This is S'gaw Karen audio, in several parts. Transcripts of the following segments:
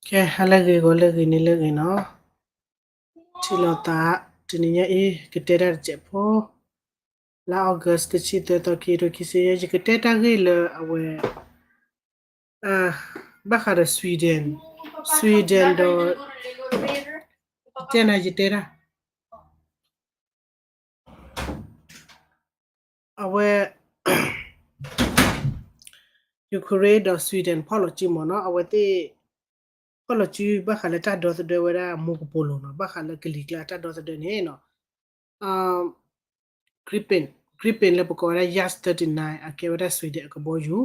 ကဲ ဟါလၢအဂ့ၤ ဂီၤလၢအဂ့ၤ နံၤလၢအဂ့ၤနီၤ, ထံၣ်လိာ်သး တနံၤညါအံၤ ကတဲတၢ်တစဲးဖိ, လါ August တဆံသၢသီ ခံကထိခံဆံယဲၢ် ယကတဲတၢ်ဂ့ၢ်လၢအဝဲ ဘၣ်ဃးဒီး Sweden, Sweden ဒီး တဲနၤယတဲတၢ် အဝဲ Ukraine ဒီး Sweden ဖီၣ်လိာ်စုမ့ၢ်နီၤ, အဝဲသ့ၣ် ဖီၣ်လိာ်စုဘၣ်ဃးလၢတၢ်ဒီသဒၢဝဲဒၣ် မိၢ်ကပိာ်လိၤနီၤ, ဘၣ်ဃးလၢကလံၤကျါတၢ်ဒီသဒၢန့ၣ်နီၤ, Gripen, Gripen လၢပကိးဝဲဒၣ် Jas thirty-nine အကဲဝဲဒၣ် Sweden အကဘီယူၤ,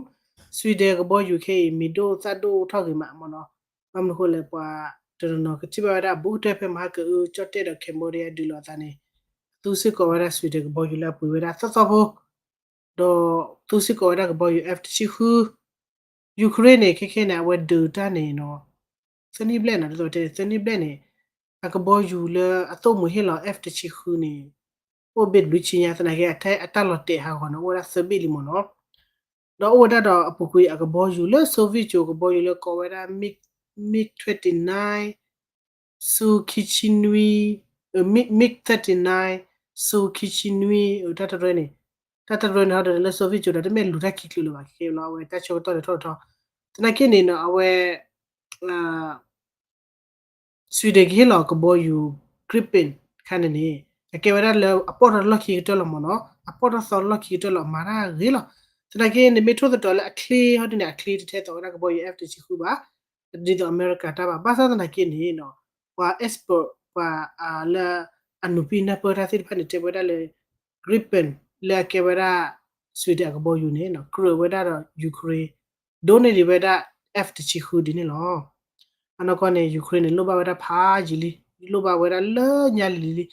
Sweden အကဘီယူၤခဲအံၤ မံၤဒိၣ်သၣ်ဒိၣ်ထီၣ်ဂ့ၤမးမ့ၢ်နီၤ, ဘၣ်မနုၤဃိလဲၣ် ပှၤတနီၤနီၤကထံၣ်ဘၣ်ဝဲဒၣ် ဘူးကတၢၢ်ဖဲမဟါကအု ကၠီၣ်တဲၣ်ဒီး Cambodia ဒုးလိာ်အသးန့ၣ် သူစ့ၢ်ကီးဝဲဒၣ် Sweden ကဘီယူၤလၢအပှ့ၤဝဲဒၣ်သီသီဖိ ဒီးသူစ့ၢ်ကီးဝဲဒၣ်ကဘီယူၤ F တဆံဃု, Ukraine န့ၣ် ခဲခဲန့ၣ် အဝဲဒုးတၢ်န့ၣ်နီၤ, သၢနံၣ်ဘျဲၣ်နီၤ, ဒ်သိးတဲန့ၣ် သၢနံၣ်ဘျဲၣ်န့ၣ် အကဘီယူၤလၢအသိၣ်မှံၤဟ့ၣ်လီၤ F တဆံဃုန့ၣ် အိၣ်ဘ့ၣ်တဘျုးဆံညါ သနာ်က့ အတၢ်လီၤတဲာ်ဟးဂီၤန့ၣ် အိၣ်ဝဲဒၣ်သၢဘ့ၣ်လံမ့ၢ်နီၤ, ဒီးအိၣ်ဝဲဒၣ်ဒီးအပူၤကွံာ်အကဘီယူၤလၢ Soviet ကဘီယူၤလၢကိးဝဲဒၣ် MiG, MiG twenty-nine, Su ခံဆံနွံ, MiG thirty-nine, Su ခံဆံနွံ တၢ်တရၢန့ၣ်, တၢ်တရၢန့ၣ် ဟီဒီးလၢ Soviet ကဒီး တမ့ၢ်လူၤတၢ်ခံကလုာ်လၢၤဘၣ် ခဲလီၤ အဝဲတၢ်ဆၢကတီၢ်န့ၣ်ထီၣ်ထီၣ်, သနာ်က့န့ၣ်နီၤ အဝဲ Sweden ကဟ့ၣ်လီၤကဘီယူၤ Gripen တခါန့ၣ်န့ၣ် အကဲဝဲဒၣ်လၢအပီၢ်ထီၣ်တလီၢ်ခံကတၢၢ်လီၤမ့ၢ်နီၤ, အပီၢ်ထီၣ်သီတလီၢ်ခံကတၢၢ်လီၤ အမၤတၢ်ဂ့ၤလီၤ, သနာ်က့န့ၣ် မ့ၢ်ထိၣ်သတြီၤလၢအချ့ဟီဒ်န့ၣ် အချ့တထဲသိးဝဲဒၣ်ကဘီယူၤ F တဆံဃုဘၣ်, ဒ်သိးအမဲရကၤတၢ်ဘၣ်, ဘၣ်ဆၣ်သနာ်က့န့ၣ်နီၤ ပှၤ expert ပှၤလၢအနုာ်ပံနၢ်ပၢၢ်တၢ်သ့ၣ်တဖၣ်န့ၣ် တဲဝဲဒၣ်လၢ Gripen လၢအကဲဝဲဒၣ် Sweden အကဘီယူၤန့ၣ်နီၤ ကြၢးဝဲဒၣ်ဒီး Ukraine ဒိးန့ၢ်ဒံးဝဲဒၣ် F တဆံဃုဒ်န့ၣ်လီၤ. အနီၢ်ကီၢ်န့ၣ် Ukraine န့ၣ် လိၣ်ဘၣ်ဝဲဒၣ်ဖးယံာ်လံ, လိၣ်ဘၣ်ဝဲဒၣ်လၢညါလံၤလံၤလံ,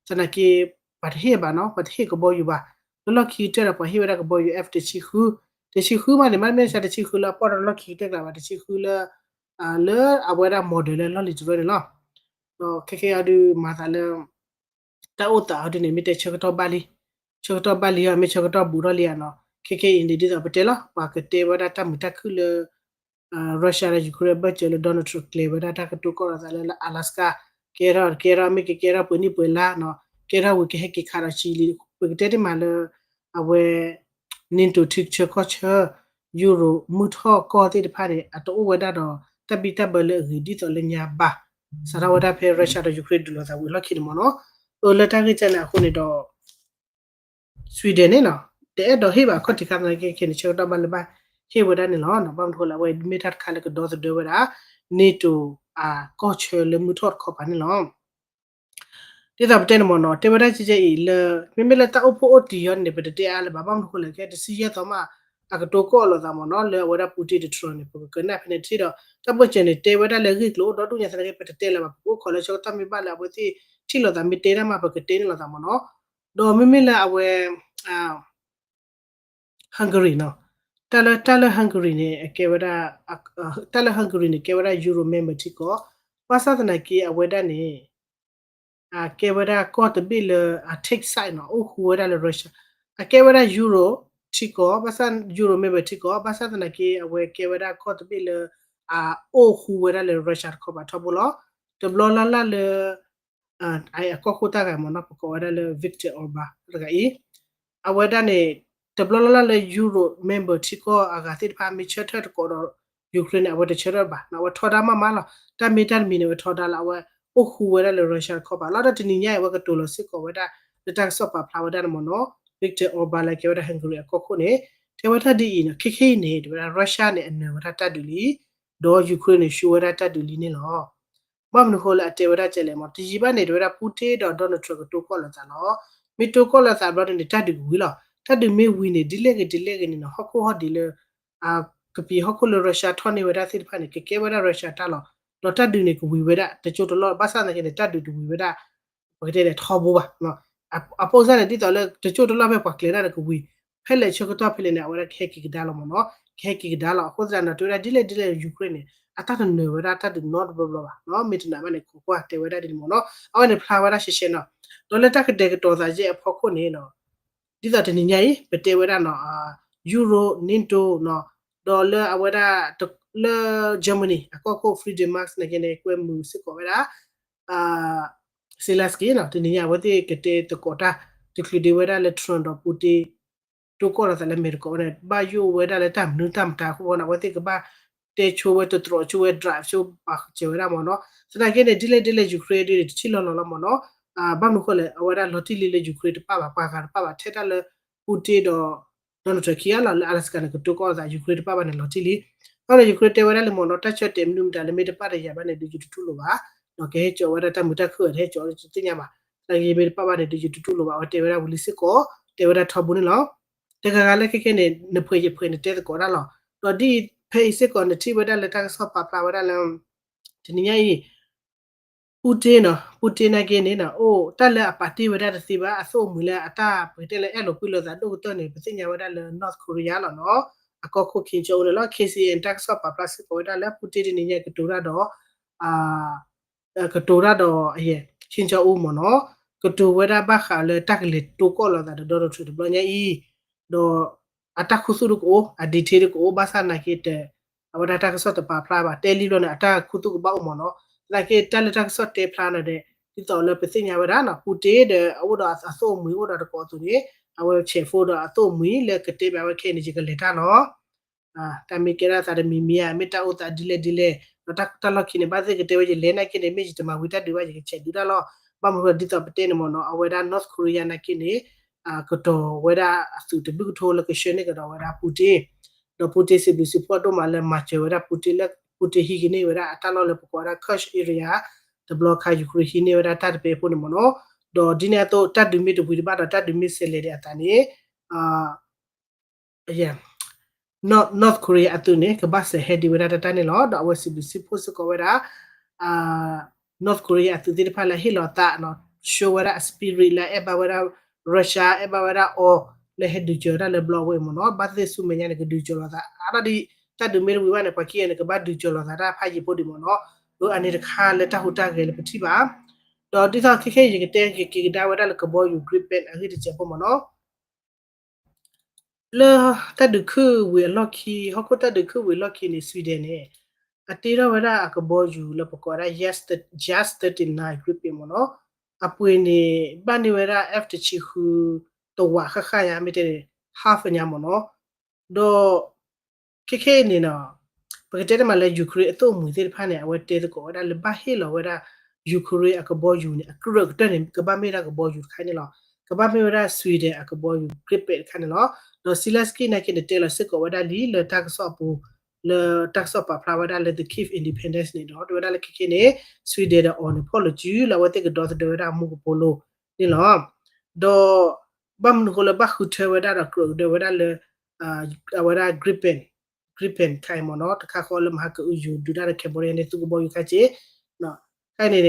သနာ်က့ ပှၤတဟ့ၣ်ဘၣ်နီၤ, ပှၤတဟ့ၣ်ကဘီယူၤဘၣ်, လၢလီၢ်ခံကတၢၢ်ဒီး ပှၤဟ့ၣ်ဝဲဒၣ်ကဘီယူၤ F တဆံဃု, တဆံဃုမးန့ၣ် မ့တမ့ၢ်တဆံဃုလၢအပီၢ်ထီၣ်တလီၢ်ခံကတၢၢ်ကျါဘၣ်, တဆံဃုလၢ လၢအဝဲဒၣ် model လၢလီၢ်လံၤတရၢန့ၣ်လီၤ. ဒီးခဲခဲအံၤဒုးမၤသးလၢ တၢ်အိၣ်သးအီၤဒ်န့ၣ် မ့ၢ်တဲဆၢကတီၢ်ဘၣ်လံ, ဆၢကတီၢ်ဘၣ်လံဧါ, မ့ၢ်ဆၢကတီၢ်ဘူးထီၣ်လံဧါနီၤ, ခဲခဲအံၤန့ၣ် ဒ်သိးပတဲလီၤ ပှၤကတဲဝဲဒၣ်တၢ်မုာ်တၢ်ခုၣ်လၢ Russia ဒီး Ukraine အဘၢၣ်စၢၤလၢ Donald Trump ကျဲၤဝဲဒၣ်တၢ်ကတိၤကီၢ်လိာ်သးလၢ လၢ Alaska ကဲထီၣ် ကဲထီၣ် မ့ၢ်ကကဲထီၣ်ပှဲၤနံၣ်ပှဲၤလါနီၤ, ကဲထီၣ်ဝံၤကဟဲက့ၤခးဒီးဆံးလံ, ပကတဲတ့ၢ်မးလၢ အဝဲ NATO ထံဆၢကီၢ်ဆၢ Europe မုၢ်ထီၣ်ကီၢ်သ့ၣ်တဖၣ်န့ၣ် အတအိၣ်ဝဲဒၣ်ဒီးတၢ်ဘံၣ်တၢ်ဘၢလၢအဂ့ၤဒ်သိးလၢညါဘၣ်, စးထီၣ်ဝဲဒၣ်ဖဲ Russia ဒီး Ukraine ဒုးလိာ်သးဝံၤအလီၢ်ခံန့ၣ်မ့ၢ်နီၤ, အလၢတၢ်ဂ့ၢ်ကဲန့ၣ်အဃိန့ၣ်ဒီး Sweden န့ၣ်နီၤ တအဲၣ်ဒိးဟ့ၣ်ဘၣ်ခီၣ်ထံးခါသနာ်က့ခဲန့ၣ် ဆၢကတီၢ်ဘၣ်လၢဘၣ်ဟ့ၣ်ဝဲဒၣ်န့ၣ်လီၤ. ဘၣ်မနုၤဃိလဲၣ် အဝဲမ့ၢ်တၢ်တခါလၢကဒီသဒၢဝဲဒၣ် NATO အကီၢ်ဆၢလၢမုၢ်ထီၣ်တခီပၤန့ၣ်လီၤ. ဒ်သိးပတဲန့ၣ်မ့ၢ်နီၤ တဲဝဲဒၣ်ကဲကဲအံၤလၢ မ့မ့ၢ်လၢတၢ်အိၣ်ဖှိၣ်အိၣ်တံၢ်အီၤန့ၣ် ပတတဲအါလၢၤဘၣ်, ဘၣ်မနုၤဃိလဲၣ် ခဲတဆံယဲၢ်သီမး အကတိၤကီၢ်လိာ်သးမ့ၢ်နီၤ လၢအဝဲဒၣ် Putin ဒီး Trump န့ၣ် ပကကနၣ်ဖဲန့ၣ်တထံၣ်ဒီး တၢ်ဘၢၣ်စၢၤန့ၣ် တဲဝဲဒၣ်လၢအဂ့ၢ်ကျိၤအိၣ်ဒီဒူၣ်ညါသနာ်က့ ပတတဲလၢၤဘၣ်, ပကအိၣ်ခိးလၢဆၢကတီၢ်မ့ၢ်ဘၣ်လၢအဝဲသ့ၣ်ထံၣ်လိာ်သးမ့ၢ်တဲတၢ်မး ပကတဲန့ၣ်လိာ်သးမ့ၢ်နီၤ. ဒီးမ့မ့ၢ်လၢအဝဲ Hungary နီၤ, တၢ်လၢ တၢ်လၢ Hungary န့ၣ် အကဲဝဲဒၣ် တၢ်လၢ Hungary န့ၣ် ကဲဝဲဒၣ် Euro member ထံကီၢ်, ဘၣ်ဆၣ်သနာ်က့ အဝဲဒၣ်န့ၣ် အကဲဝဲဒၣ်ကီၢ်တဘ့ၣ်လၢအ take side နီၤ အိၣ်ဃူဝဲဒၣ်လၢ Russia, အကဲဝဲဒၣ် Euro ထံကီၢ်, ဘၣ်ဆၣ် Euro member ထံကီၢ်, ဘၣ်ဆၣ်သနာ်က့ အဝဲကဲဝဲဒၣ်ကီၢ်တဘ့ၣ်လၢ အအိၣ်ဃူဝဲဒၣ်လၢ Russia တခီပၤထီဘိလီၤ. တဘျီလၢ်လၢ်လၢ အကီၢ်ခိၣ်တၢ်ဂၤမ့ၢ်နီၤ ပကိးဝဲဒၣ်လၢ Viktor Orban တဂၤအံၤ, အဝဲဒၣ်န့ၣ် တဘျီလၢ်လၢ်လၢ Euro member ထံကီၢ်အဂၤသ့ၣ်တဖၣ် မ့ၢ်ဆၢထၢၣ်တကိးဒီး Ukraine န့ၣ် အဝဲတဆၢထၢၣ်ဘၣ်, အဝဲထီဒါမးမးလီၤ. တၢ်မ့ၢ်တၢ်တမံၤန့ၣ် အဝဲထီဒါလၢအဝဲအိၣ်ဃူဝဲဒၣ်လၢ Russia တခီပၤလီၤ. ဒီးတနံၤညါအံၤ အဝဲကတိၤလီၤစ့ၢ်ကီးဝဲဒၣ် လၢတၢ်ကစီၣ်ပာ်ဖျါဝဲဒၣ်န့ၣ်မ့ၢ်နီၤ Viktor Orban လၢကဲဝဲဒၣ် Hungary အကီၢ်ခိၣ်န့ၣ် တဲဝဲဒၣ်ဒ်အံၤနီၤ, ခဲခဲအံၤန့ၣ် တဲဝဲဒၣ် Russia န့ၣ် အနၢၤဝဲဒၣ်တၢ်ဒုးလံ, ဒီး Ukraine န့ၣ် ဆှၢဝဲဒၣ်တၢ်ဒုးလံန့ၣ်လီၤ. ဘၣ်မနုၤဃိလၢအတဲဝဲဒၣ်ကဲလဲၣ်မ့ၢ် တယံာ်ဘၣ်န့ၣ် တဲဝဲဒၣ် Putin ဒီး Donald Trump ကတိၤကီၢ်လိာ်သးလီၤ. မ့ၢ်တိၤကီၢ်လိာ်သးဘျီန့ၣ် တၢ်ဒုးကဝံၤလီၤ. တၢ်ဒုးမ့ၢ်ဝံၤန့ၣ် ဒ်လဲၣ်ဂ့ၤဒ်လဲၣ်ဂ့ၤန့ၣ်နီၤ ဟီၣ်ခိၣ်ဟီၣ်ဒံးလၢ ကပံာ်ဟီၣ်ခိၣ်လၢ Russia ထီၣ်န့ၢ်ဝဲဒၣ်သ့ၣ်တဖၣ်န့ၣ် ကကဲဝဲဒၣ် Russia တၢ်လီၤ. ဒီးတၢ်ဒုးန့ၣ်ကဝံၤဝဲဒၣ် တကၠိတလီၢ် ဘၣ်ဆၣ်သနာ်က့န့ၣ် တၢ်ဒုးတဝံၤဝဲဒၣ် ပကတဲလဲၣ်ထီဘိဘၣ်. အပိစၢ်န့ၣ် ဒ်သိးလၢတကၠိတလီၢ်ဖဲပှၤကျဲၤတၢ်န့ၣ်ကဝံၤ ဖဲလဲၣ်ဆၢကတီၢ်ဖဲလဲၣ်န့ၣ် အဝဲဒၣ်ကဟဲက့ၤကဒါလီၤမ့ၢ်နီၤ, ကဟဲက့ၤကဒါလီၤ. အဃိသတးန့ၣ် တဲဝဲဒၣ်ဒ်လဲၣ်ဒ်လဲၣ် Ukraine န့ၣ် အတၢ်တနၢၤဝဲဒၣ်တၢ်ဒုးနီတဘျီဘျီဘၣ်. မ့ၢ်တနာ်ဘၣ်န့ၣ် ခိးကွၢ်တဲဝဲဒၣ်ဒ်န့ၣ်မ့ၢ်နီၤ, အဝဲန့ၣ်ဖျါဝဲဒၣ်ရှဲရှဲနီၤ. ဒီးလၢတၢ်ကတဲာ်ကတီၤသးယဲၢ်အဖီခိၣ်န့ၣ်နီၤ ဒ်သိးတနံၤညါအံၤ ပတဲဝဲဒၣ်နီၤ Euro NATO နီၤ, ဒီးလၢအဝဲဒၣ် လၢ Germany အကီၢ်ခိၣ် Friedrichsmark နာ်က့န့ၣ် ကွဲမုာ်စ့ၢ်ကီးဝဲဒၣ် Zelensky နီၤ တနံၤညါအဝဲသ့ၣ်ကတဲသကိးတၢ် တချုးဒံးဝဲဒၣ်လၢ Trump ဒီး Putin တိၢ်ကီၢ်လိာ်သးလၢအမဲာ်တကိးဝဲန့ၣ် ဘၣ်ယိၣ်ဝဲဒၣ်လၢတၢ်မနုၤတၢ်မတၤအဃိန့ၣ် အဝဲသ့ၣ်ကဘၣ်တဲဆိဝဲ တတြီၤဆိဝဲ drive ဆိပာ်စၢၤဝဲဒၣ်မ့ၢ်နီၤ. သနာ်က့န့ၣ် ဒ်လဲၣ်ဒ်လဲၣ် Ukraine ဒ်န့ၣ် တထံၣ်လီၤလီၤလီၤမ့ၢ်နီၤ. ဘၣ်မနုၤဃိလဲၣ် အဝဲဒၣ်လီၤတံၢ်လံလၢ Ukraine တပၣ်ဘၣ် ပှၤဂၤတပၣ်ဘၣ် ထဲဒၣ်လၢ Putin ဒီး Donald Trump ခံဂၤလီၤ လၢ Alaska န့ၣ် ကတိၢ်ကီၢ်လိာ်သး Ukraine တပၣ်ဘၣ်န့ၣ် လီၤတံၢ်လံ. အဃိန့ၣ် Ukraine တဲဝဲဒၣ်လၢမ့ၢ်နီၤ တၢ်ဆၢတဲာ်မနုၤမတၤလၢမ့ၢ်တပၣ်ဒီးယၤဘၣ်န့ၣ် ဒုးယတတူၢ်လိာ်ဘၣ်, ဒီးကဟဲကၠီၤဝဲဒၣ်တၢ်မုာ်တၢ်ခုၣ်အီၤ တဟဲကၠီၤလၢတသ့ၣ်ညါဘၣ်, သနာ်က့ယမ့ၢ်တပၣ်ဘၣ်န့ၣ် ဒုးယတတူၢ်လိာ်ဘၣ် အဝဲတဲဝဲဒၣ်ဝံၤလံစ့ၢ်ကီး တဲဝဲဒၣ်ထီဘိန့ၣ်လီၤ. တဂၤဂၤလၢခဲခဲန့ၣ် နဖှဲးယဖှဲးနတဲသကိးတၢ်လီၤ. ဒီးဒ်ဖဲအံၤစ့ၢ်ကီး နထံၣ်ဝဲဒၣ်လၢတၢ်ကစီၣ်ပာ်ဖျါဝဲဒၣ်လၢ တနံၤညါအံၤ Putin နီၤ Putin နာ်က့န့ၣ် အိၣ်တၢ်လၢအပာ်တ့ၢ်ဝဲဒၣ်တသ့ဘၣ် အသိၣ်အမှံၤလၢအတၢ်ပကတဲလၢအဲၣ်လိာ်ကွံလိာ်သးဒိၣ်ကတၢၢ်န့ၣ် ပသ့ၣ်ညါဝဲဒၣ်လၢ North Korea လီၤနီၤ, အကီၢ်ခိၣ် Kim Jong Un န့ၣ်လီၤ. K C N တၢ်ကစီၣ်ပာ်ဖျါစ့ၢ်ကီးဝဲဒၣ်လၢ Putin တနံၤညါကတိၤတၢ်ဒီး ကတိၤတၢ်ဒီး Kim Jong Un မ့ၢ်နီၤ, ကတိၤဝဲဒၣ်ဘၣ်ဃးလၢတၢ်ကလဲၤတိၢ်ကီၢ်လိာ်သးဒီး Donald Trump တဘျီညါအံၤ, ဒီးအတၢ်ခူသူၣ်ဒၣ်ကအိၣ် အ detail ဒၣ်ကအိၣ် ဘၣ်ဆၣ်သနာ်က့ အဝဲဒၣ်တၢ်ကစီၣ်တပာ်ဖျါဘၣ် တဲလံဘျီန့ၣ် အတၢ်ခူသူၣ်ကဘၣ်အိၣ်မ့ၢ်နီၤ, သနာ်က့တၢ်လၢတၢ်ကစီၣ်တဲဖျါန့ၣ်ဒီး ဒ်သိးလၢပသ့ၣ်ညါဝဲဒၣ်နီၤ Putin ဒီးအအိၣ်ဒီးအသိၣ်အမှံၤအိၣ်ဒီးတကိးအသိးန့ၣ် အဝဲဆဲးဖိဒီးအသိၣ်အမှံၤလၢကတဲဘၣ်ဝဲခဲအံၤန့ၣ် ယကလဲၤတၢ်လီၤ တၢ်မ့ၢ်ကဲထီၣ်သးတမံၤမံၤဧါ မ့ၢ်တၢ်အိၣ်သးဒ်လဲၣ်ဒ်လဲၣ် ဒီးတၢ်လီၢ်ခံန့ၣ် ဘၣ်သ့ၣ်ကတဲဝဲယလဲၤနာ်က့န့ၣ် မ့ၢ်ယတမၤဝံၤတၢ်ဒုးဘၣ် ယကဆဲးဒုးတၢ်လီၤ. ဘၣ်မနုၤဃိဒ်သိးပတဲန့ၣ်မ့ၢ်နီၤ အဝဲဒၣ် North Korea နာ်က့န့ၣ် ကတီၤဝဲဒၣ်အသုးတဘျုးကထိလၢကဆှၢန့ၢ်ကဒီးဝဲဒၣ် Putin, ဒီး Putin စံးဘျုးစံးဖှိၣ်ဒိၣ်မးလၢမၤစၢၤဝဲဒၣ် Putin လၢ Putin ဟံးက့ၤန့ၢ်ဝဲဒၣ်အတၢ်လီၢ်လၢပကိးဝဲဒၣ် Kursk area တဘျီခါ Ukraine ဟံးန့ၢ်ဝဲဒၣ်တၢ်တပဲအဃိန့ၣ်မ့ၢ်နီၤ, ဒီးဒ်န့ၣ်အသိး တၢ်ဒုးမ့ၢ်တဝံၤတဘၣ်ဒီး တၢ်ဒုးမ့ၢ်ဆဲးလဲၤဒံးအသးန့ၣ် North Korea အသုးန့ၣ် ကဘၣ်စဲးဟဲဒံးဝဲဒၣ်တၢ်န့ၣ်လီၤ. ဒီးအဝဲစံးဘျုးစံးဖှိၣ်စ့ၢ်ကီးဝဲဒၣ် North Korea အသုးသ့ၣ်တဖၣ်လၢအဟ့ၣ်လီၤအသး show ဝဲဒၣ်အ spirit လၢအအဲၣ်ဘၣ်ဝဲဒၣ် Russia အဲၣ်ဘၣ်ဝဲဒၣ်အီၤ လၢဟဲဒုးစၢၤတၢ်လၢဘျီဝဲမ့ၢ်နီၤ, ဘၣ်သ့ၣ်ဆူမဲာ်ညါန့ၣ် ကဒုးစၢၤလိာ်သး အါထီၣ်ဒ် တၢ်ဒုးမ့ၢ်တဝံၤဘၣ်န့ၣ် ပှၤခံဂၤန့ၣ် ကဘၣ်ဒုးစၢၤလိာ်သးတၢ်ဖးယံာ်ဖိဒံးမ့ၢ်နီၤ, အၢ အန့ၣ်တခါလၢတၢ်ဟူးတၢ်ဂဲၤလၢပထံၣ်ဘၣ်. ဒီးဒ်သိးခဲခဲအံၤ ယကတဲက့ၤကဒါဝဲဒၣ်လၢကဘီယူၤ Gripen အဂ့ၢ်တစဲးဖိမ့ၢ်နီၤ လၢတၢ်ဒုးခုၣ်ဝံၤအလီၢ်ခံ ဟီၣ်ခိၣ်တၢ်ဒုးခုၣ်ဝံၤအလီၢ်ခံန့ၣ် Sweden န့ၣ် အတ့ထီၣ်ဝဲဒၣ်အကဘီယူၤလၢပကိးဝဲဒၣ် Jas thirty-nine Gripen မ့ၢ်နီၤ, အပှ့ၤန့ၣ် ဘၣ်န့ၢ်ဝဲဒၣ် F တဆံဃု တဝးဃၣ်ဃၣ်ညါ မ့ၢ်တဲန့ၣ် half ညါမ့ၢ်နီၤ, ဒီး ခဲခဲအံၤန့ၣ်နီၤ ပကတဲတမံၤလၢ Ukraine အသိၣ်မှံၤသ့ၣ်တဖၣ်န့ၣ် အဝဲတဲသကိးဝဲဒၣ်လၢဘၣ်ဟ့ၣ်လီၤဝဲဒၣ် Ukraine အကဘီယူၤန့ၣ် အကြၢးကတၢၢ်န့ၣ် ကဘၣ်မ့ၢ်ဒၣ်ကဘီယူၤတခါန့ၣ်လီၤ. ကဘၣ်မ့ၢ်ဝဲဒၣ် Sweden အကဘီယူၤ Gripen တခါန့ၣ်လီၤ. ဒီး Zelensky နာ်က့န့ၣ် တဲလီၤစ့ၢ်ကီးဝဲဒၣ်လံလၢတၢ်ကစီၣ်အပူၤ လၢတၢ်ကစီၣ်ပာ်ဖျါဝဲဒၣ်လၢ The Kyiv Independent န့ၣ်ဒီး တဲဝဲဒၣ်လၢခဲခဲန့ၣ် Sweden ဒီးအီၤန့ၣ် ဖီၣ်လိာ်စုလၢအဝဲသ့ၣ်ကဒီသဒၢဝဲဒၣ်မူကပိာ်လိၤန့ၣ်လီၤ. ဒီး ဘၣ်မနုၤဃိလၢဘၣ်ဃုထၢဝဲဒၣ်ဒီးကြၢးကဒၢဝဲဒၣ်လၢ အဝဲဒၣ် Gripen Gripen တခါအံၤမ့ၢ်နီၤ တခါဃီလၢမဟါကအုယူၤဒုးတၢ်ဒီး Cambodia န့ၣ် သုကဘီယူၤခါက့ၤ ခါအံၤန့ၣ်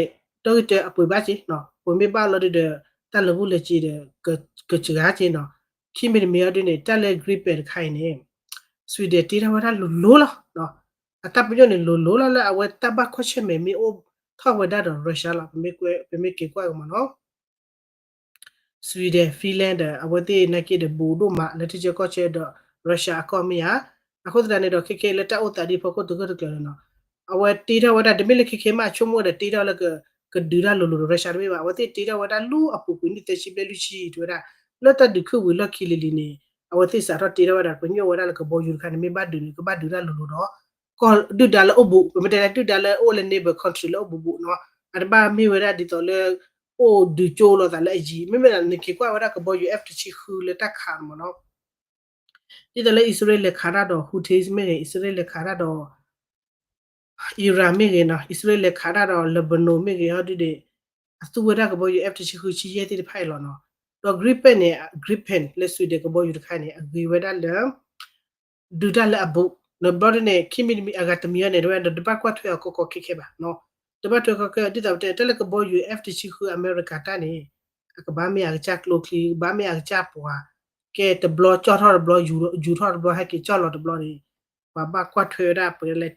တၢ်ဂ့ၢ်တၢ်အပှ့ၤဘၣ်က့ၤ ပှ့ၤမ့ၢ်ဘၣ်လီၤဒုးဒီး တၢ်လၢာ်ဘူၣ်လၢာ်စ့ဒီး ကစှၤက့ၤနီၤ, ခံမံၤတမံၤအီၤဒ်န့ၣ် တၢ်လၢ Gripen တခါအံၤန့ၣ် Sweden တ့ထီၣ်ဝဲဒၣ်လိၤလိၤလီၤ. အတၢ်ပညိၣ်န့ၣ်လိၤလိၤလီၤ လၢအဝဲတၢ်ဘၣ်ကွၢ်ဆၢၣ်မဲာ်မ့ၢ်အိၣ်ထီၣ်ဝဲဒၣ်ဒီး Russia လီၤ ပမ့ၢ်က့ၤကွၢ်က့ၤမ့ၢ်နီၤ Sweden Finland ဒီးအဝဲသ့ၣ်နာ်က့ဒီးဘူးဒိၣ်မးလၢထံဆၢကီၢ်ဆၢဒီး Russia အကီၢ်မ့ၢ်ဧါ. အဃိသတးန့ၣ်ဒီး ခဲခဲလၢတၢ်အိၣ်သးဒ်ဖီခိၣ်တဂၢၢ်တကျၢၤန့ၣ်နီၤ အဝဲတ့ထီၣ်ဝဲဒၣ် တမ့ၢ်လၢခဲခဲမးအဆိကမိၣ်ဒီးတ့ထီၣ်လၢ ကဒုးတၢ်လိၤလိၤဒီး Russia တမ့ၢ်ဘၣ် အဝဲသ့ၣ်တ့ထီၣ်ဝဲဒၣ်လၢအပူၤကွံာ်နံၣ်သၢဆံဘျဲၣ်လွံၢ်ဆံ တဲဝဲဒၣ် လၢတၢ်ဒုးခုၣ်ဝံၤလီၢ်ခံလံၤလံၤန့ၣ် အဝဲသ့ၣ်စးထီၣ်တ့ထီၣ်ဝဲဒၣ် ပညိၣ်ဝဲဒၣ်လၢကဘီယူၤတခါန့ၣ် မ့ၢ်ဘၣ်ဒုးန့ၣ် ကဘၣ်ဒုးတၢ်လိၤလိၤဒီး ကီၢ်ဒုၣ်ဒါလၢအိၣ်ဘူး ပမ့ၢ်တဲဒုၣ်ဒါလၢအိၣ်လၢ neighbor country လၢအိၣ်ဘူးဘူးနီၤ အတဘၣ်မ့ၢ်ဝဲဒၣ်ဒ်သိးလၢ အိၣ်ဒုးကၠိလိာ်သးလၢအယံၤ မ့မ့ၢ်နက့ၤကွၢ်ဝဲဒၣ်ကဘီယူၤ F တဆံဃုလၢတၢ်ခးမ့ၢ်နီၤ ဒ်သိးလၢအံၣ်စရ့လးလဲၤခးတၢ်ဒီး Houthis မ့ၢ်ဂ့ၤ အံၣ်စရ့လးလဲၤခးတၢ်ဒီး Iran မ့ၢ်ဂ့ၤနီၤ အံၣ်စရ့လးလဲၤခးတၢ်ဒီး Lebanon မ့ၢ်ဂ့ၤဟီဒုဒီး အသူဝဲဒၣ်ကဘီယူၤ F တဆံဃုဆံယဲၢ်သ့ၣ်တဖၣ်အံၤလီၤနီၤ ဒီး Gripen န့ၣ် Gripen လၢ Sweden ကဘီယူၤတခါန့ၣ် အဂ့ၤဝဲဒၣ်လၢ ဒုးတၢ်လၢအဘူး လၢဘျီဒ်န့ၣ် ခံမံၤတမံၤအဂၤတမံၤအီၤန့ၣ် တဝဲဒၣ်တဘၣ်ကွၢ်ထွဲအီၤကီကီခဲခဲဘၣ်နီၤ တဘၣ်ထွဲကီကီခဲ ဒ်သိးပတဲ တၢ်လၢကဘီယူၤ F တဆံဃု အမဲရကၤတၢ်န့ၣ် အကဘၣ်မ့ၢ်အကစၢ်ကျိချံ ကဘၣ်မ့ၢ်အကစၢ်ပှၤ ကဲတဘျီကၠီၣ်ထီၣ်တဘျီ ယူၤထီၣ်တဘျီ ဟဲက့ၤကၠီၣ်လီၤတဘျီန့ၣ် ပှၤဘၣ်ကွၢ်ထွဲဝဲဒၣ် ပှၤလၢ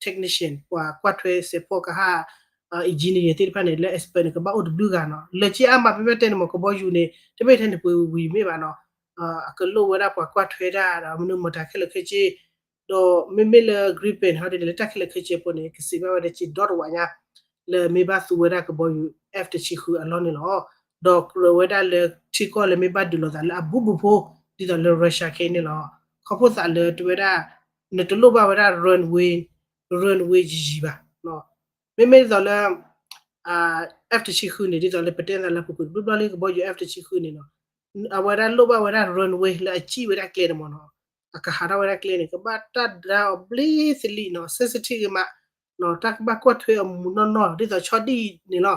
technician ပှၤကွၢ်ထွဲစဲးဖီကဟၣ် engineer သ့ၣ်တဖၣ်န့ၣ် လၢ expert န့ၣ် ကဘၣ်အိၣ်တဘျုးဂၤနီၤ လၢက့အါမး ဖဲဖဲတဲန့ၣ်မ့ၢ်ကဘီယူၤန့ၣ် တမ့ၢ်ထဲန့ၣ်ပှ့ၤဝံၤမ့ၢ်ဘၣ်နီၤ အကလိၣ်ဝဲဒၣ်ပှၤကွၢ်ထွဲတၢ်ဒီး မနုၤမတၤခဲလၢာ်ခဲဆ့ ဒီးမ့မ့ၢ်လၢ Gripen ဟီဒ်န့ၣ် လၢတၢ်ခဲလၢာ်ခဲဆ့အပူၤန့ၣ် ကစံးဘၣ်ဝဲဒၣ်က့ၤဒီတဝးညါ လၢမ့ၢ်ဘၣ်သူဝဲဒၣ်ကဘီယူၤ F တဆံဃုအလီၢ်န့ၣ်လီၤ. ဒီးကြၢးဝဲဒၣ်လၢထံကီၢ်လၢမ့ၢ်ဘၣ်ဒုးလိာ်သးလၢအဘူးဘူးဖိ ဒ်သိးလၢ Russia ခဲအံၤန့ၣ်လီၤ. ခီဖျိသးလၢတဝဲဒၣ် နတလိၣ်ဘၣ်ဝဲဒၣ် runway runway ယံာ်ယံာ်ဘၣ်. မ့မ့ၢ်ဒ်သိးလၢ F တဆံဃုန့ၣ် ဒ်သိးလၢပတဲသးလၢပူၤကွံာ်တဘျီဘျီလံ ကဘီယူၤ F တဆံဃုန့ၣ်နီၤ အဝဲဒၣ်လိၣ်ဘၣ်ဝဲဒၣ် runway လၢအစံၣ်ဝဲဒၣ်ကျဲန့ၣ်မ့ၢ်နီၤ အကဟးထီၣ်ဝဲဒၣ်ကျဲန့ၣ် ကဘၣ်တၢ်ဒုးအီၤဘျ့သလံနီၤ sensitive ဂ့ၤမး တၢ်ကဘၣ်ကွၢ်ထွဲအီၤမူးမူးနီၢ်နီၢ် ဒ်သိးဆီဒံၣ်န့ၣ်လီၤ.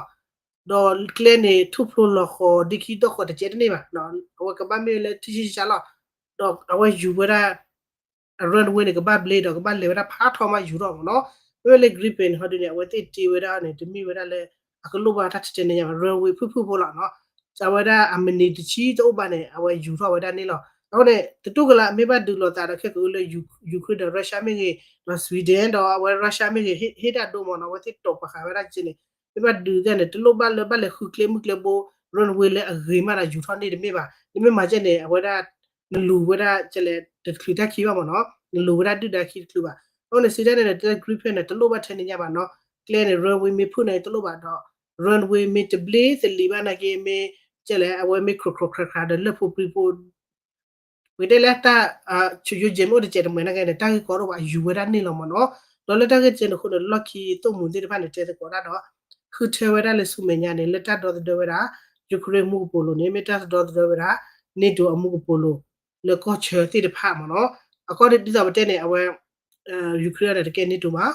ဒီးကျဲန့ၣ် ထူၣ်ဖျိလီၤဃီၤ ဒ့ခံဒီၣ်ဃီၤတကဲတန့ၢ်ဘၣ်. အဝဲကဘၣ်မ့ၢ်လၢထံဆံၣ်ဆါလီၤ. ဒီးအဝဲယူၤဝဲဒၣ် runway န့ၣ် ကဘၣ်ဘျ့ဒီးကဘၣ်လဲၤဝဲဒၣ်ဖးထီမးယူၤထီၣ်မ့ၢ်နီၤ. မ့မ့ၢ်လၢ Gripen ဟီဒ်န့ၣ် အဝဲသ့ၣ်တ့ဝဲဒၣ်န့ၣ် တမ့ၢ်ဝဲဒၣ်လၢ အကလိၣ်ဘၣ်တၢ်ထဲထဲန့ၣ်ညါဘၣ် runway ဖုၣ်ဖုၣ်ဖိလီၤနီၤ. အဝဲဒၣ်အမံးနံးတဆံတအိၣ်ဘၣ်န့ၣ် အဝဲယူၤထီၣ်ဝဲဒၣ်န့ၣ်လီၤ. အဃိန့ၣ် တတူၢ်ကလာ် မ့ၢ်ဘၣ်ဒုးလိာ်သးဒီးခဲကနံၣ်လၢ Ukraine ဒီး Russia မ့ၢ်ဂ့ၤ ဒီး Sweden ဒီးအဝဲ Russia မ့ၢ်ဂ့ၤ ဟ့ၣ်ဒၣ်ဒိမ့ၢ်နီၤ အဝဲသ့ၣ်တိာ်ပာ်ဃာ်ဝဲဒၣ်က့န့ၣ် မ့ၢ်ဘၣ်ဒုးသ့ၣ်န့ၣ် တလိၣ်ဘၣ်လၢဘၣ်လဲၤဃုကျဲမုၢ်ကျဲဘိ runway လၢအဂ့ၤမးဒီးယူၤထီၣ်န့ၢ်တမ့ၢ်ဘၣ်. နမ့ၢ်မၤကဲန့ၣ် အဝဲဒၣ် နလူၤဝဲဒၣ်ကဲလဲၣ် တချုးတၢ်ခံဘၣ်မ့ၢ်နီၤ နလူၤဝဲဒၣ်ဒုၣ်ဒါခံတချုးဘၣ်. အဃိန့ၣ် စံးဒၣ်န့ၣ် တၢ် Gripen န့ၣ် တလိၣ်ဘၣ်ထဲန့ၣ်ညါဘၣ်နီၤ ကျဲန့ၣ် runway မ့ၢ်ဖုၣ်န့ၣ်တလိၣ်ဘၣ်ဒီး runway မ့ၢ်တဘျ့သလံးဘၣ်နာ်က့ မ့ၢ်ကဲလဲၣ် အဝဲမ့ၢ်ခြိခြိခြးခြးဒီးလၢဖိပြံဖိ ပကတဲလၢတၢ် ဆူယိကဲမ့ၢ်အိၣ်တစဲးတမှဲၤ နာ်က့န့ၣ် တၢ်ဂ့ၢ်ကီတအိၣ်ဘၣ် ယူၤဝဲဒၣ်န့ၣ်လီၤမ့ၢ်နီၤ. ဒီးလၢတၢ်ဂ့ၢ်ကဲန့ၣ်အဃိန့ၣ် လီၢ်ခံသိၣ်မှံၤသ့ၣ်တဖၣ်န့ၣ် တဲသကိးတၢ်ဒီး ဃုထၢဝဲဒၣ်လၢဆူမဲာ်ညါန့ၣ် လၢတၢ်ဒီသဒၢဝဲဒၣ် Ukraine မူကပိာ်လိၤန့ၣ် မ့ၢ်တၢ်သဒီသဒၢဝဲဒၣ် NATO အမူကပိာ်လိၤ လၢကီၢ်ဆၢသ့ၣ်တဖၣ်မ့ၢ်နီၤ. အဃိန့ၣ်ဒ်သိးပတဲန့ၣ် အဝဲ Ukraine န့ၣ် တကဲ NATO ဘၣ်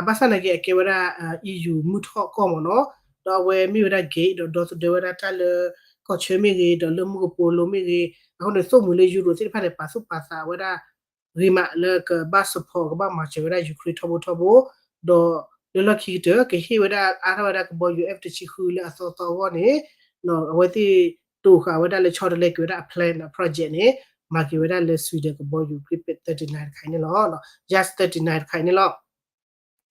ဘၣ်ဆၣ်နာ်က့ အကဲဝဲဒၣ် EU မုၢ်ထီၣ်ကီၢ်မ့ၢ်နီၤ. ဒီးအဝဲမ့ၢ်ဝဲဒၣ် gate ဒီးဒီသဒၢဝဲဒၣ်တၢ်လၢ ကီၢ်ဆၢမ့ၢ်ဂ့ၤ ဒီးလၢမူကပိာ်လိၤမ့ၢ်ဂ့ၤ အဃိန့ၣ် သိၣ်မှံၤလၢ Europe သ့ၣ်တဖၣ်န့ၣ် ပာ်သူၣ်ပာ်သးဝဲဒၣ် ဂ့ၤမးလၢကဘၣ် support ကဘၣ်မၤစၢၤဝဲဒၣ် Ukraine ထီဘိထီဘိ ဒီးလၢလီၢ်ခံကတၢၢ် ကဟ့ၣ်ဝဲဒၣ်အါထီၣ်ဝဲဒၣ်ကဘီယူၤ F တဆံဃုလၢအသီသီအဂီၢ်န့ၣ် အဝဲသ့ၣ်တိာ်ဃာ်ဝဲဒၣ်လၢဆီတလဲက့ၤဝဲဒၣ်အ plan အ project န့ၣ် မၤက့ၤဝဲဒၣ်လၢ Sweden ကဘီယူၤ Gripen thirty nine တခါအံၤန့ၣ်လီၤ. Jas thirty nine တခါအံၤန့ၣ်လီၤ.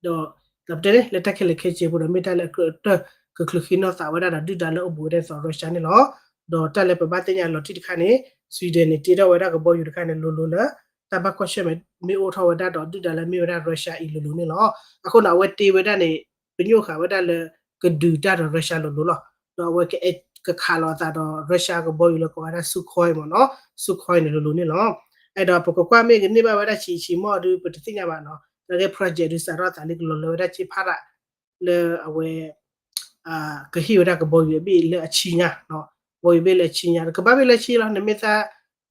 ဒီး ဒီးပတဲန့ၣ် လၢတၢ်ခဲလၢာ်ခဲဆ့အပူၤဒီး မ့ၢ်တၢ်လၢအကြၢးတၢၢ် ကချုးဃ့နီၢ်သးဝဲဒၣ်ဒီး ဒုၣ်ဒါလၢအိၣ်ဘူးဝဲဒၣ်ဒ်သိး Russia န့ၣ်လီၤ. ဒီးတၢ်လၢပဘၣ်သ့ၣ်ညါလီၤတံၢ်တခါန့ၣ် Sweden န့ၣ် တ့ထီၣ်ဝဲဒၣ်ကဘီယူၤတခါန့ၣ် လိၤလိၤလၢ တၢ်ဘၣ်ကွၢ်ဆၢၣ်မဲာ် မ့ၢ်အိၣ်ထီၣ်ဝဲဒၣ်ဒီးဒုၣ်ဒါလၢမ့ၢ်ဝဲဒၣ် Russia အံၤလိၤလိၤန့ၣ်လီၤ. အဃိန့ၣ် အဝဲတ့ဝဲဒၣ်န့ၣ် ပညိၣ်ဃာ်ဝဲဒၣ်လၢ ကဒုးတၢ်ဒီး Russia လိၤလိၤလီၤ. ဒီးအဝဲကခးလိာ်အသးဒီး Russia ကဘီယူၤလၢကိးဝဲဒၣ် Sukhoi မ့ၢ်နီၤ, Sukhoi န့ၣ်လိၤလိၤန့ၣ်လီၤ. အဲၣ်ဒိးပကကွၢ်မ့ၢ်ကန့ၢ်ဘၣ်ဝဲဒၣ်ဆံးဆံးမီၢ်ဒုး ပတသ့ၣ်ညါဘၣ်နီၤ. သနာ်က့ project ဒုးစးထီၣ်သးလံ ကလီၤလၢဝဲဒၣ်စ့ဖးရၣ် လၢအဝဲ ကဟ့ၣ်ဝဲဒၣ်ကဘီယူၤအဘ့ၣ်လၢအဆံညါ, ကဘီယူၤဘ့ၣ်လၢအဆံညါ ကဘၣ်ဘ့ၣ်လၢအဆံလီၤ. နမ့ၢ်သး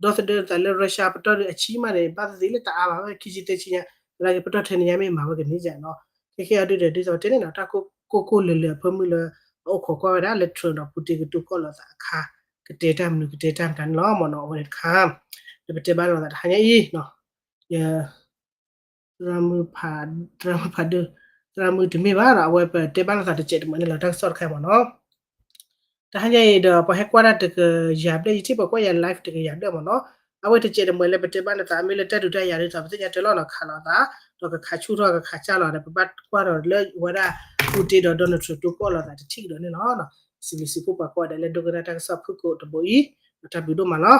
ဒီသဒၢသးလၢ Russia ပတီၢ်ဒုးအဆံမးန့ၣ် ဘၣ်သ့ၣ်သ့ၣ်လၢတအါဘၣ် ဝဲခံဆံသၢဆံညါ, သနာ်က့ပတီၢ်ထဲန့ၣ်ညါမ့ၢ်မၤဝဲကန့ၢ်ယါနီၤ. ခဲခဲအံၤဒုးဒီး ဒ်သိးတဲန့ၣ်နီၤ တၢ်ကိၢ်ကိၢ်လၢၤလၢၤအဖၢမုၢ်လၢ အအိၣ်ခိးကွၢ်ဝဲဒၣ်လၢ Trump ဒီး Putin ကတိၤကီၢ်လိာ်သးအခါ ကတဲတၢ်မနုၤကတဲတၢ်မတၤန့ၣ်လီၤမ့ၢ်နီၤ. အဝဲန့ၣ်တခါ ဒီးပတဲဘၣ်လိာ်သးတဟါညါအံၤ သရၣ်မုၣ်ဖးဒိၣ်, သရၣ်မုၣ်တမ့ၢ်ဘၣ်ဒီး အဝဲပတဲဘၣ်လိာ်သးတစဲးတမှဲၤန့ၣ်လီၤ တၢ်ကစီၣ်တခါမ့ၢ်နီၤ. တဟါညါအံၤဒီး ပှၤဟဲကွၢ်တၢ်တကယၤဘျဲၣ် ယထံၣ်ပှၤကွၢ်ယၤ live တကယၤဘျဲၣ်မ့ၢ်နီၤ. အဝဲတစဲးတမှဲၤလၢပတဲဘၣ်လိာ်သး မ့ၢ်လၢတၢ်ဒုးတၢ်ယၤဒ်သိး ပသ့ၣ်ညါတၢ်လီၤနီၤ ခးလိာ်သး, ဒီးကခးဆူၣ်ထီၣ်ကခးစၢ်လီၤဒီး ပဘၣ်ကွၢ်ဒီးလၢဝဲဒၣ် Putin ဒီး Donald Trump တိၤကီၢ်လိာ်သးတထံၣ်ကဒီးန့ၣ်လီၤ. စံးဘျုးစံးဖှိၣ်ပှၤကိးဂၤဒဲးလၢဒိကနၣ်တၢ်ကစီၣ်ဖုၣ်ကိာ်တဘိအံၤ ဒီးတၢ်ဘျုးဒိၣ်မးလီၤ.